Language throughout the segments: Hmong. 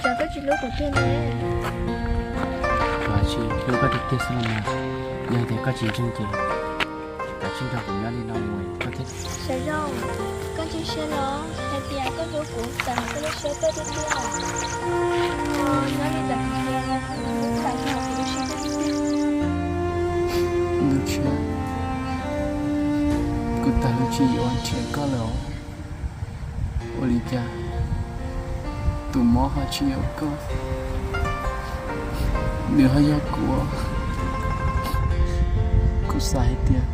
Cas koj tsis hlub kuv tiag ne? Kuv tsis hlub koj tiag tiag xwb los mas. Yog tias koj tsis ntseeg ces koj tsis nrog kuv nyob li no mus koj thiaj. Sawv Zoo, koj ntseeg siab los hais tias koj hlub kuv txawm hais koj lub siab tuaj tiag tiag. Nyob li ntawd kuv thiaj li tham txog kuv lub siab tuaj tiag tiag. Ntuj Tshiab, kuv tag lub tswv yim ua nrhiav koj lawm os. Ua li cas tus mob ho tsis yog koj, nws ho yog kuv? Kuv xav hais tias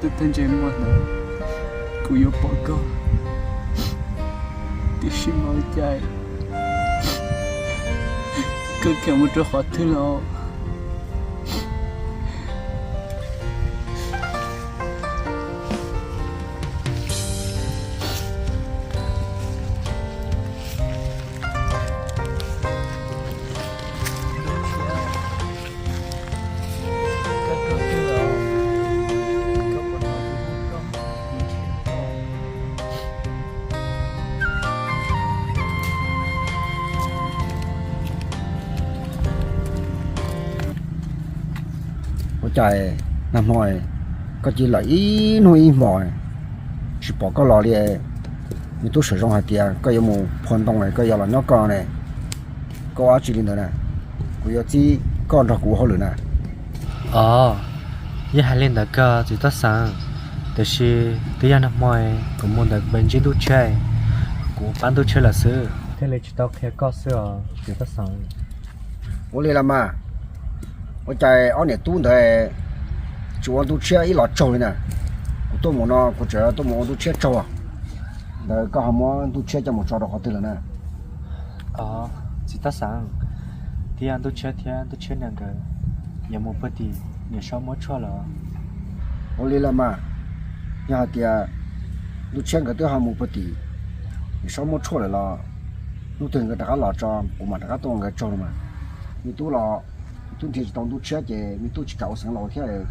twb tag ntsej muag ntawd kuv yuav pom koj, tiam sis mas ua cas koj khiav mus rau qhov twg lawm? Ua cas nag hmo koj cia li lawm ib hnub ib hmos tsis pom koj los li? Me tub Sawv Zoo hais tias koj yuav mus phua ntoo, koj yuav los nyob koj ne, koj ua dab tsi li ntawd na? Kuv yuav txib koj nrog kuv ua hauj lwm na. Os, yeej hais li ntawd kawg txiv Toj Xeem, tiam sis twb yog nag hmo kuv mus ntawd kuv pheej ntsib Ntuj Tshiab, kuv pab Ntuj Tshiab lawm xwb, thiaj li tsis tau qhia koj xwb os txiv Toj Xeem. Ua li los mas, ua cas ob niam tub ntawd tsis ua Ntuj Tshiab ib los tsaug li na? Kuv tuaj mus no kuv tseem tuaj mus ua Ntuj Tshiab tsaug, ntawd koj ho muab Ntuj Tshiab coj mus tso rau qhov twg lawm na? Os, txiv Toj Xeem, twb yog Ntuj Tshiab thiab Ntuj Tshiab niam nkawd yuav mus puag tim Niam Saub muab tshuaj lawm. Ua li los mas, yog hais tias Ntuj Tshiab nkawd twb ho mus puag tim Niam Saub muab tshuaj lawm los, hnub twg nkawd rov qab los tso kuv mam rov qab tuaj ua nkawd tsaug no mas. Me tub los, me tub nrhiav tsis tau Ntuj Tshiab ces me tub tsis kam ua xeev laus thiab.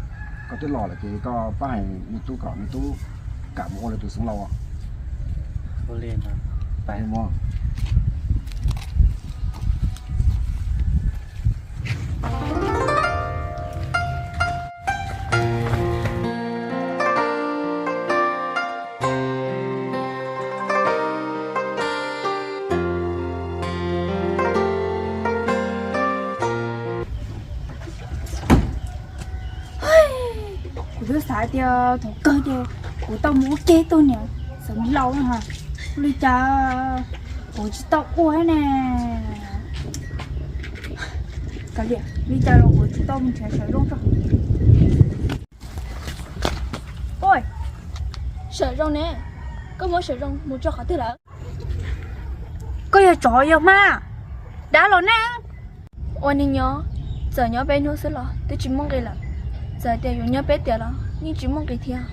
Koj twb los lawm ces koj pab hais me tub kom me tub kam mus ua lawv tus xeev laus. Kuv twb xav tias thaum kawg ces kuv tau mus ua ke tug niam xeev laus no, ua li cas kuv tsis tau ua ne? Kav liam, li cas los kuv tsis tau mus nrhiav Sawv Zoo tso. Sawv Zoo ne, koj muab Sawv Zoo mus tso qhov twg lawm? Koj yog tsov yog hmab, dab los ne? Ua neeg nyob, txawm nyob peb hnub xwb los twb tsis muaj nqis lawm. Txawm tias yuav nyob peb tiam los yeej tsis muaj nqis thiab.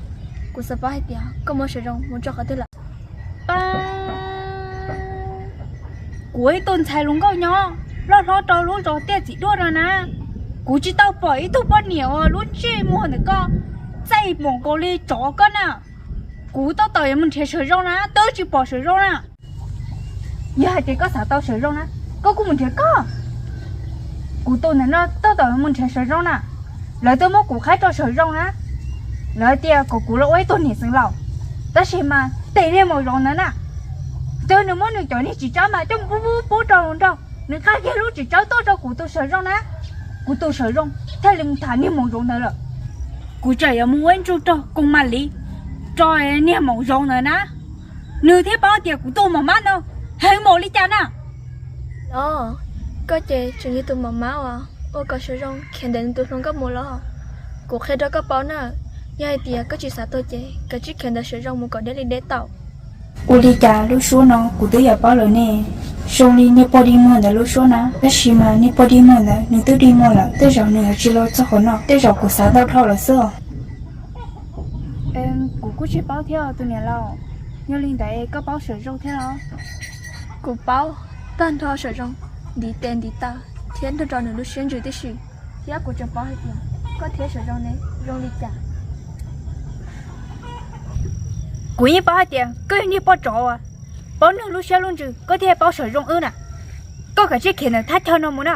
Kuv xav paub hais tias koj muab Sawv Zoo mus tso qhov twg lawm? Pab, kuv ib tug ntxhais hluas nkauj nyob loj hlob rau lub zos Tiaj Txiv Duaj no na, kuv tsis tau pom ib tug poj niam uas lub ntsej muag ntawm koj txaij npaum nkaus li tsov koj na. Kuv tab tom yuav mus nrhiav Sawv Zoo na, twb tsis pom Sawv Zoo na. Yog hais tias koj xav tau Sawv Zoo na, koj kuj mus nrhiav koj. Kuv tus ntawm no tab tom mus nrhiav Sawv Zoo na. Lawv twb muab kuv qhaib rau Sawv Zoo na. Lawv tias kom kuv los ua ib tug niam xeev laus, tab sis mas tej niag maum zoov ntawd na, twb nws muab nws cov niag txiv tsawb mas coj mus pub pub pub rau hluas nraug, nws nqa kiag lub txiv tsawb tuaj rau kuv tus Sawv Zoo na. Kuv tus Sawv Zoo thiaj li mus tham niag maum zoov ntawd lawm. Kuv tseem yuav mus ua ib ntsug rog koos mam li rau niag maum zoov ntawd na, nws thiaj paub tias kuv tus mos mab no heev npaum li cas na. Los, koj ces tseem yog tus mos mab uas ua kom Sawv Zoo khiav ntawm nws tus hluas nkauj mus los? Kuv qhia rau koj paub na, yog hais tias koj tsis xav tuag ces kav tsij khiav ntawm Sawv Zoo mus kom deb li deb tau. Ua li cas lub suab no kuv twb yuav paub lawm ne? Zoo li niag poj dig muag ntawd lub suab na, tab sis mas niag poj dig muag ntawd nws twb dig muag lawm, tej zaum nws yuav tsis los txog qhov no, tej zaum kuv xav tau dhau lawm xwb os. Kuv kuj tsis paub thiab tus niam laus, yog li ntawd koj paub Sawv Zoo thiab los? Kuv paub tag nrho Sawv Zoo ntiv tes ntiv taw thiab nrog rau nws lub siab ntsws tib si, thiab kuv tseem paub hais tias koj thiab Sawv Zoo ne zoo li cas. Kuv yeej paub hais tias koj yog niag poj tsov uas Paub nug lub siab lub ntsws koj thiaj paub Sam Zoo wb na. Koj kav tsij khiav ntawm thaj chaw no mus na.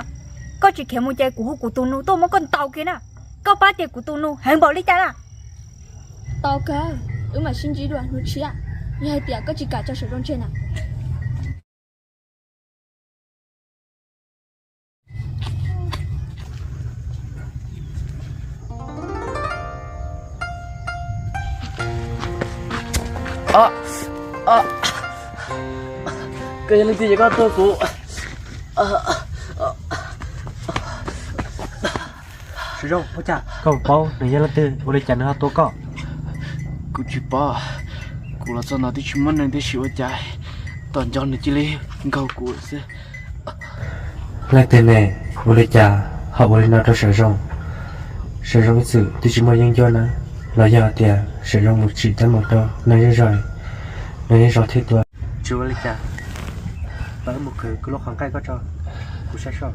Koj tsis khiav mus ces kuv hu kuv tus nus tuaj muab koj ntaus kiag na. Koj pab tias kuv tus nus heev npaum li cas na. Tau kawg, wb mam sib ntsib dua hnub tshiab, yog hais tias koj tsis kam tso Sam Zoo tseg na. Koj yog leej twg es koj tuaj kuv? Sam Zoo, ua cas koj paub nws yog leej twg ua li cas nws ho tua koj? Kuv tsis paub, kuv los txog no twb tsis muaj neeg, tiam sis ua cas tom ncauj nws cia li nkaug kuv xwb. Leej twg ne, ua li cas ho ua li no rau Sam Zoo? Sam Zoo ib txwm twb tsis muaj yeeb ncuab na, los yog tias Sam Zoo mus tsim teeb meem rau neeg zej zog, neeg zej zog thiaj tua? Tsis ua li cas, pab mus qhwv kuv lub qhov nqaij koj tso, kuv saib soj.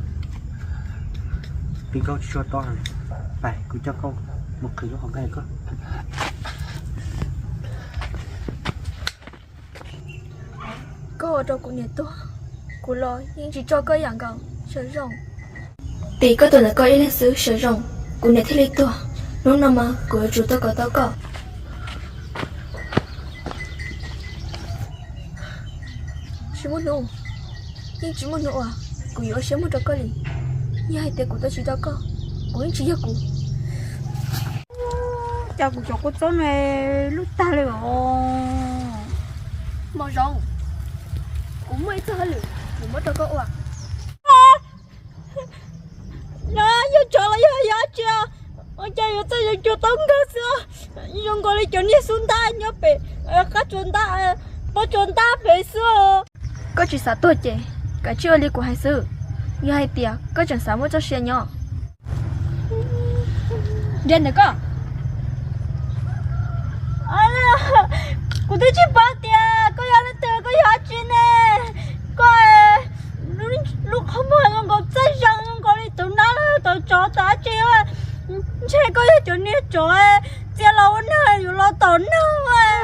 Pib nkaug tsis tshua tob heev, pab kuv coj koj mus qhwv lub qhov nqaij koj. Koj ua rau kuv niam tuag, kuv los yeej tsis tso koj yam nkaus Sam Zoo. Tim koj tus ntawm koj ib leeg xwb Sam Zoo, kuv niam thiaj li tuag. Hnub no mas kuv yuav tsum tuaj kom tau koj. Tsis muaj hnub, yeej tsis muaj hnub uas kuv yuav ua siab muag rau koj li. Yog hais tias kuv tuaj tsis tau koj, kuv yeej tsis yog kuv. Cas kuv cov kua txob no lub tag li os. Mos Zoo, kuv muaj ib txoj hauj lwm yuav muab rau koj ua. No yog tsov los yog dab tsi? Ua cas yuav txawj yuav cua taub nkawg xwb, zoo nkaus li cov niag xub ntab nyob pem qab tsuas ntab, pob tsuas ntab pem xwb. Koj tsis xav tuag ces kav tsij ua li kuv hais xwb. Yog hais tias koj tseem xav muaj txoj sia nyob, nrhiav ntawm koj. Kuv twb tsis paub tias koj yog leej twg, koj yog dab tsi ne. Koj lub qhov muag zoo nkaus txaij zoo, zoo nkaus li tus nab los yog tus tsov tus dab tsi. Ntshe koj yog cov niag tsov txia los ua neeg yuav los tom neeg.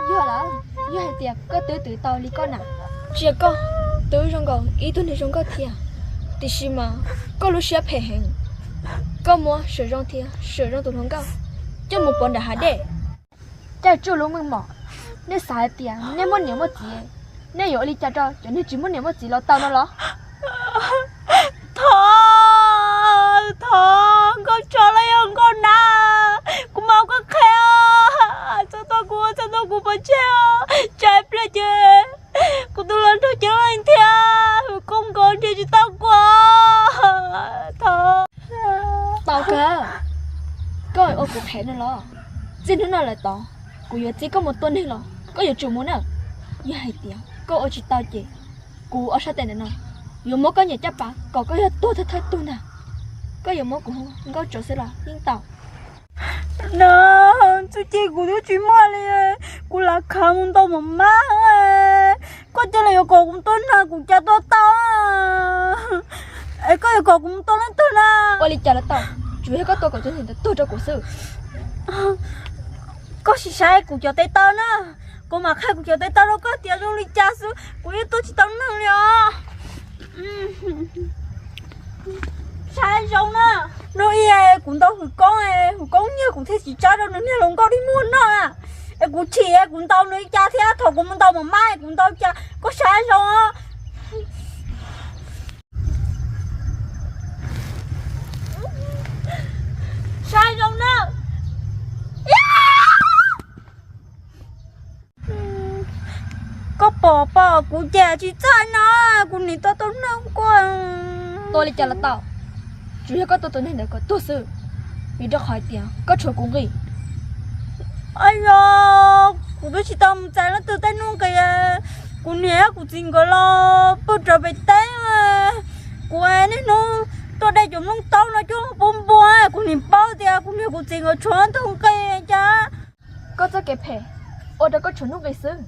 Yog lawm, yog hais tias koj twb twv tau li koj na, cia koj twb zoo nkaus ib tug neeg zoo nkauj thiab, tiam sis mas koj lub siab phem heev. Koj muab Sam Zoo thiab Sam Zoo tus hluas nkauj coj mus pov nram hav dej. Caij tsuj lub meej mom, nej xav hais tias nej muaj niam muaj txiv, nej yuav ua li cas rau cov neeg tsis muaj niam muaj txiv los tau no los? Thov, thov, nkauj tsov los yog nkauj nab, kuv mam ua koj qhev os. Txhob tua kuv, txhob tua kuv pov tseg os. Tsam ib pliag ces kuv tus hluas nraug ceeb leej thiab hwv koob nkaus nrhiav tsis tau kuv. Thov. Tau kawg, koj ua kuv qhev no los? Txij hnub no lawm tod, kuv yuav txib koj mus tua neeg los koj yuav tsum mus na. Yog hais tias koj ua tsis tau ces kuv ob sab tes ntawm no yuav muab koj nyem caj pas kom koj yog tuag thawj thawj tug ntag. Koj yuav muab kuv hu nkauj tsov xwb los yeej tau. No, txuj ci kuv twb tsis muaj li, kuv lam khav mus ntau mos mab. Koj cia li yuav kom kuv tua neeg kuv cas tua tau? Es koj yuav kom kuv mus tua leej twg na? Ua li cas los tau, tsuas yog koj tua kom tus neeg ntawd tuag rau kuv xwb. Koj sim saib kuv cov tes taw na, kuv mam qhia kuv cov tes taw rau koj tias zoo li cas xwb, kuv yeej tua tsis tau neeg li os. Saib zoo na, hnub ib kuv ntaus hwv koob, hwv koob nyiag kuv thiaj tsis tsab rau nws niag hluas nkauj dig muag noj na. Es kuv chim kuv ntaus nws li cas thiab, thaum kuv mus ntaus mos mab kuv ntaus cas koj saib zoo. Saib zoo na. Koj pom pom kuv ces tsis txawj no, kuv nim tua tau neeg koj. Tua li cas los tau, tsuas yog koj tua tus neeg ntawd kom tuag xwb, vim rau qhov hais tias koj tshuav kuv nqi. Yog kuv twb tsis tau mus txais leej twg tej nuj nqis, kuv niam kuv txiv nkawd los pw rau pem teb. Kuv niaj hnub tuaj de cov nplooj taub no coj pub npua, kuv nim paub tias kuv niam kuv txiv nkawd tshuav tus nqi cas. Koj txoj kev phem ua rau koj tshuav nuj nqis xwb.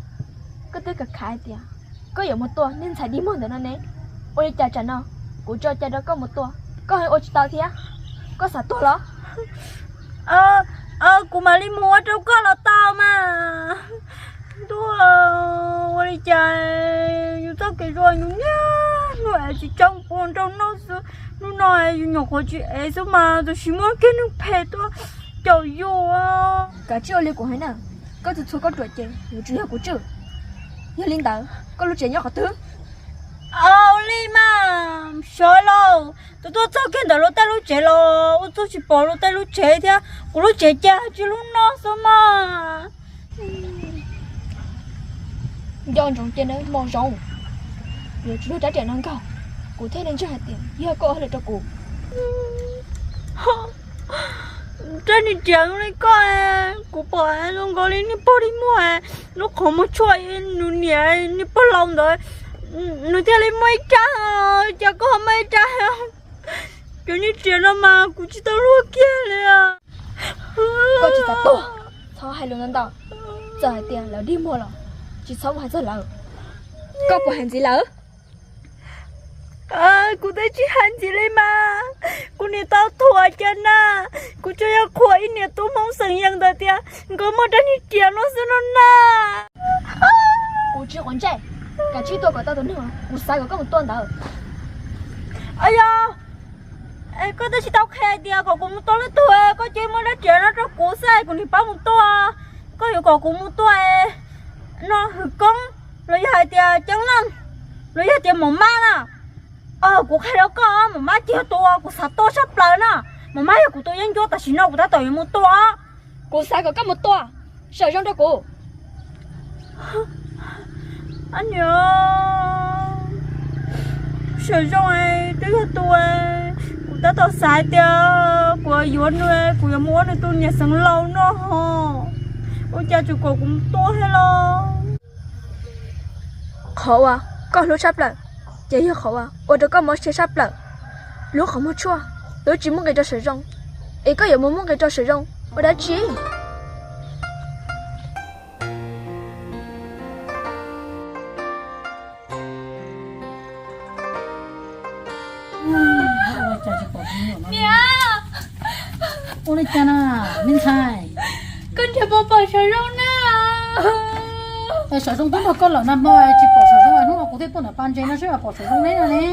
Koj twb khav khav hais tias koj yuav mus tua niag ntxhais dig muag ntawd no ne. Ua li cas tsam no kuv tso cai rau koj mus tua, koj ho ua tsis tau thiab? Koj xav tuag los? Kuv mam li mus ua rau koj los tau mas. Ntuj. Yus niaj hnub es tsis tso kuv nrog noj xwb, hnub no yus nyuam qhuav tsis ev xwb mas tab sis muaj kiag neeg phem tuaj caum yus. Kav tsij ua li kuv hais na, koj txhua txhua koj ruam ces yus tsis yog kuv tswj. Yog li ntawd koj lub tsev nyob qhov twg? Ua li mas sawv los, tus tuaj txog kiag ntawm luag tej lub tsev los ua txuj tsis pom luag tej lub tsev thiab, kuv lub tsev cas tsis lub no xwb mas. Nco ntsoov cia nawb Maum Zoov, yuav tsis luag rab riam no nkaug, kuv thiaj li ntseeg hais tias yog koj ua hauj lwm rau kuv. Rab niag riam li koj, kuv pom zoo nkaus li niag pog li muag lub qhov muag tshuaj, nws niam niag pog laus ntawd nws thiaj li muaj ib rab, cas koj ho muaj ib rab? Cov niag riam no mas kuv tsis tau luag kiag li. Koj tsis txhob tuag, txhob hais lus ntau ntau. Txawm hais tias lawv dig muag los tsis txhob mus hais txog lawv. Koj puas hais ntxiv lawv? Kuv twb tsis hais ntxiv li mas, kuv niam tau thuam cas na. Kuv tsuas yog qhuas ib niam tub Hmoob xeem Yees ntawd tias nkawd muaj rab niag riam no xwb no na. Kuv tsis quav ntsej, kav tsij tua kom tau tus neeg kuv xav kom koj mus tua ntawd. Yog, koj twb tsis tau qhia tias kom kuv mus tua leej twg, koj cia li muab rab riam no rau kuv xwb kuv niam pab mus tua. Koj yuav kom kuv mus tua no Hwm Koob los yog hais tias Ceeb Leej los yog tias Maum Mab na? Kuv qhia rau koj, Maum Mab ces yog tus uas kuv xav tua tshaj plaws na. Maum Mab yog kuv tus yeeb ncuab tam sim no kuv tab tom yuav mus tua. Kuv xav kom koj mus tua Sawm Zoo rau kuv. Niam, Sawm Zoo twb yog tus kuv tab tom xav hais tias kuv yuav nws, kuv yuav mus ua nws tus niam xeev laus no ho, ua cas tseem kom kuv mus tua thiab los? Qhov uas koj hlub tshaj plaws ces yog qhov uas ua rau koj mob siab tshaj plaws. Lub qhov muag tshuaj twb tsis muaj nqis rau Sawm Zoo, es koj yuav mus muaj nqis rau Sawm Zoo ua dab tsi? Niam, ua li cas na me ntxhais? Koj nrhiav puas pom Sawm Zoo na? Sawm Zoo twb nrog koj lawm nag hmo tsis pom Sawm Zoo, hnub no kuv thiaj tuaj ntawm pas ntses no seb pom Sawm Zoo neb no ne.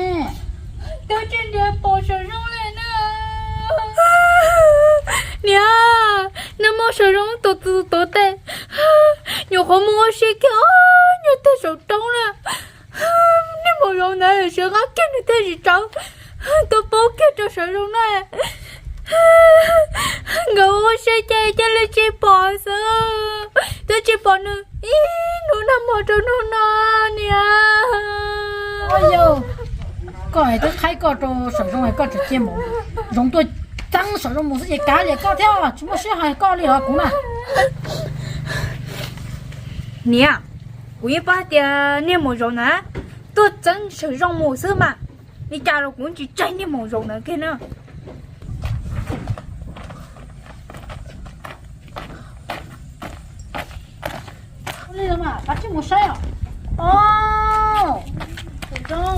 Twb tsis nrhiav pom Sawm Zoo li na. Niam, nag hmo Sawm Zoo tuav tus tuav tes, nyuam qhuav mus ua si kiag ob nyuag teg saum roob na. Niag maum Zoov ntawd siab qab kiag nws thiaj tsis tsawv, tuaj paub kiag rau Sawv Zoo na. Nkawd ua si ces cia li tsis pom xwb, twb tsis pom nws ib hnub nag hmo rau hnub no niam. Koj twb qhaib koj rau Sawv Zoo, koj tseem cia Maum Zoov tuaj txeeb Sawv Zoo mus xwb ces kav liam koj thiab, tsis muaj sij hawm koj li os kuv na. Niam, kuv yeej paub hais tias niag Maum Zoov ntawd tuaj txeeb Sawv Zoo mus xwb mas, li cas los kuv tsis tseg niag Maum Zoov ntawd kiag na. Mus saib os.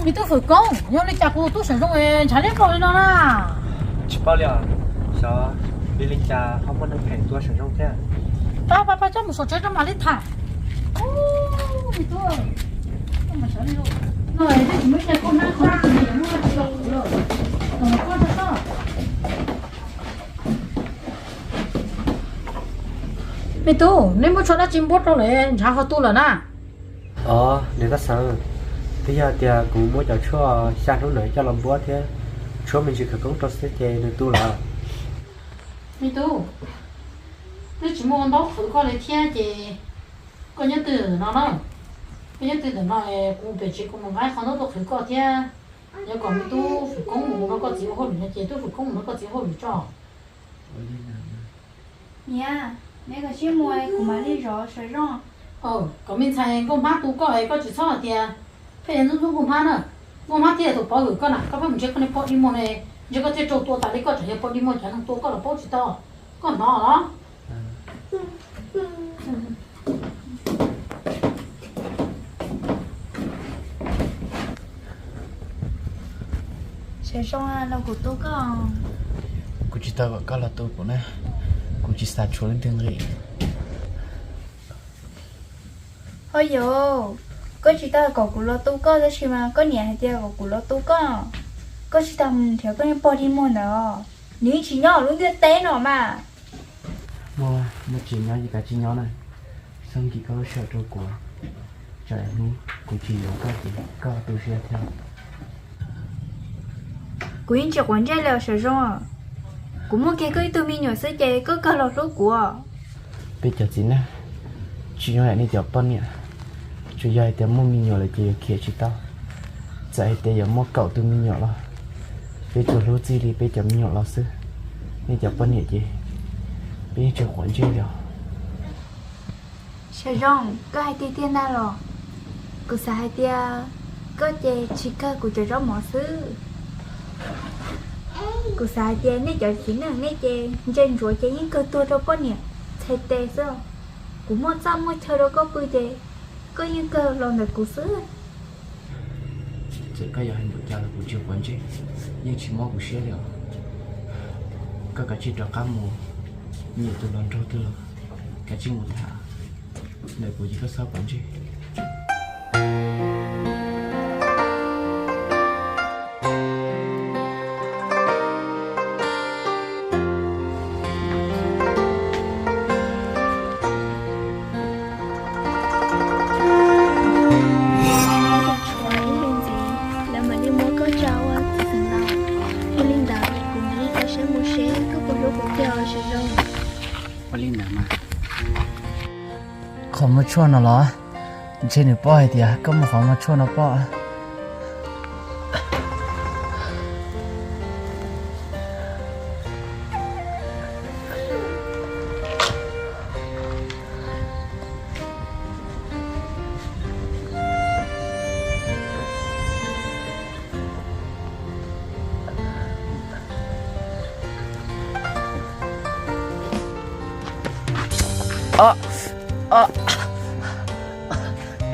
Me tub Fwm Koob, yog li cas kuv tus tub Sawv Zoo ntshav liab vog li no na? Tsis paub li os, xyov vim li cas ho muaj neeg phem tua Sawv Zoo thiab. Pab pab pab coj mus saum tsev rau mam li tham. Me tub, no twb tsis muaj ib ce koj hnab kho, tsis muaj tsis tau lawm, los koj tso tso. Me tub, neb muab tshuaj dab tsi npuab rau lawm ntshav ho tu lawm na? Os, niam tab xeev, twb yog tias kuv muab cov tshuaj xya hnub ntawd coj los npuab thiab tshuab me ntsis khawv koob rau xwb ces nws tu lawm. Me tub, twb tsis muaj ua ntaub qhwv koj li thiab ces koj nyob twj ywm ntawm no na. Koj nyob twj ywm ntawm no, kuv mus pem tsev kuv mus nqa qhov ntaub tuaj qhwv koj thiab. Yog kom me tub Fwm Koob mus nrog koj txiv ua hauj lwm no ces tub Fwm Koob mus nrog koj txiv ua hauj lwm tso. Niam, neb kom sib muag kuv mam li zov Sawv Zoo. Kom me ntxhais Nkauj Hmab tu koj es koj tsis txhob hais tias pheej ntxub ntxub Nkauj Hmab na. Nkauj Hmab thiaj tus pov hwm koj na, koj pheej mus ntsib koj niag pog dig muag ne, ntshe koj thiaj raug tua tas li koj tseem yog pog dig muag cov neeg tua koj los paub tsis tau. Koj hnov los? Sawv Zoo, no kuv tu koj. Kuv tsis tau kom koj los tu kuv na, kuv tsis xav tshuav leej twg nqi. Ho yog, Koj tsis tau kom kuv los tu koj tab sis mas koj niam hais tias kom kuv los tu koj. Koj tsis tau mus nrhiav koj niag pog dig muag ntawd, nws yeej tsis nyob lub ntiaj teb no mas. Muaj, muaj tsis nyob ces kav tsij nyob na. Txhob nkim koj lub sij hawm rau kuv, tsam hnub kuv tsis yuav koj ces koj tu siab thiab. Kuv yeej tsis quav ntsej li os Sawv Zoo. Kuv muaj kiag koj ib tug me nyuam xwb ces koj kawg los hlub kuv. Peb cov txiv neej tsis zoo yam nej cov poj niam, tsuas yog hais tias muaj me nyuam lawm ces yuav khiav tsis tau. Txawm hais tias yuav muaj kaum tus me nyuam los peb tsuas hlub txij li peb cov me nyuam los xwb. Nej cov poj niam ces peb yeej tsis quav ntsej li os. Sawv Zoo, koj hais tiag tiag ntag los? Kuv xav hais tias koj ces tsis kawg kuv cov zaub mov xwb. Kuv xav hais tias nej cov txiv neej nej ces ntse ntsuav ces yeej kawg tuag rau poj niam txhais tes xwb. Kuv muaj txaj muaj chaw rau koj pw ces koj yeej kawg los ntawm kuv xwb. Txawm koj yuav hais npaum cas los kuv tsis quav ntsej, yeej tsis mob kuv siab li os. Koj kav tsij rov qab mus, nyiam tus hluas nraug twg los kav tsij mus tham, ntawm kuv ces koj txhob quav ntsej. Lawv mam li muab koj tso ua txiv xeev laus. Yog li ntawd kuv mam li rau siab mus seb koj puas hlub kuv thiab os Sawv Zoo. Ua li ntawd mas. Qhov muaj tshuaj no los? Ntshe nws paub hais tias koj muaj qhov muaj tshuaj no pob.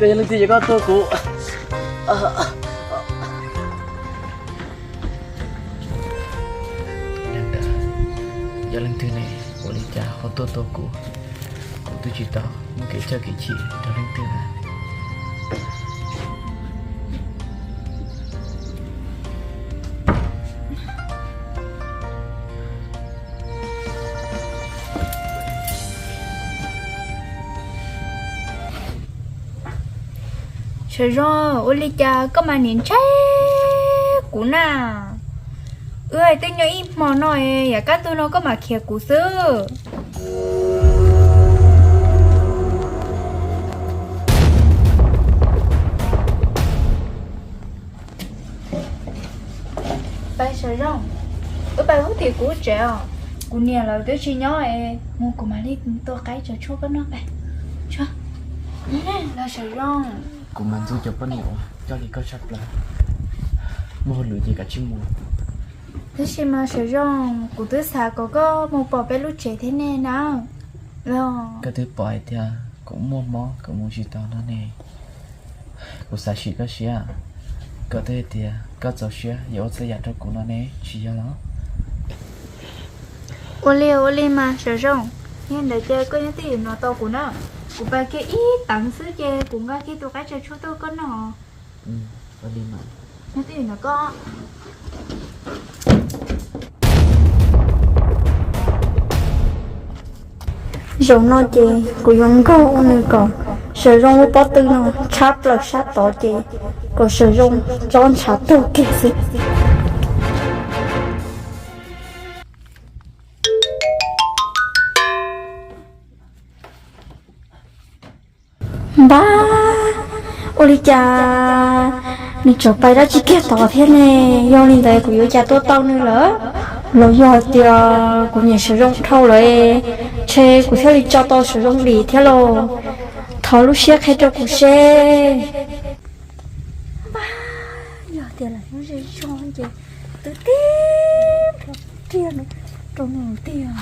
Koj yog leej twg es koj tua kuv? Yog leej twg ne? Ua li cas ho tuaj tua kuv? Kuv twb tsis tau muaj kev coj kev chim rau leej twg na. Sawv Zoo, ua li cas koj mas niam ntshai kuv na? Wb hais twb nyob ib hmo no, yav kaj ntug no koj mam khiav kuv xwb. Pais Sawv Zoo, wb pais hub tim kuv tsev os. Kuv niam lawv twb tsis nyob es mus kuv mam li tua qaib tso tshuaj koj noj pais. Los Sawv Zoo. Kuv mas ntxub cov poj niam uas coj li koj tshaj plaws. Muaj hauj lwm ces kav tsij mus. Tab sis mas Sawv Zoo, kuv twb xav kom koj mus pom peb lub tsev thiab ne na. Koj twb pom hais tias kuv muaj mob kuv mus tsis tau no ne. Kuv xav sim koj siab. Koj twb hais tias koj txaus siab yuav ua txhua yam rau kuv no ne, tsis yog los? Ua li ua li mas Sawv Zoo, yog ntawd ces koj nyob twj ywm no tos kuv na. Kuv pais kiag ib teev xwb ces kuv nqa kiag tus qaib tso tshuaj tuaj koj noj. Nyob twj ywm no koj. Zaum no ces kuv yuav nkaug ua nws kom Sawv Zoo lub pob tw no tshab plaws sab tod ces kom Sawv Zoo tsob ntshav tuag kiag xwb. Npab, ua li cas nws tseem pais dab tsi kiag tod thiab ne? Yog li ntawd kuv yuav cas tua tau nws lawm? Los yog hais tias kuv nyiam Sawv Zoo dhau lawm, ntshe kuv thiaj li tso tau Sawv Zoo dim thiab lauj. Thov lub siab qhia rau kuv seb. Npab, yog tias lam nyob ze zog ces twb tib nrho riam rau nws tiag.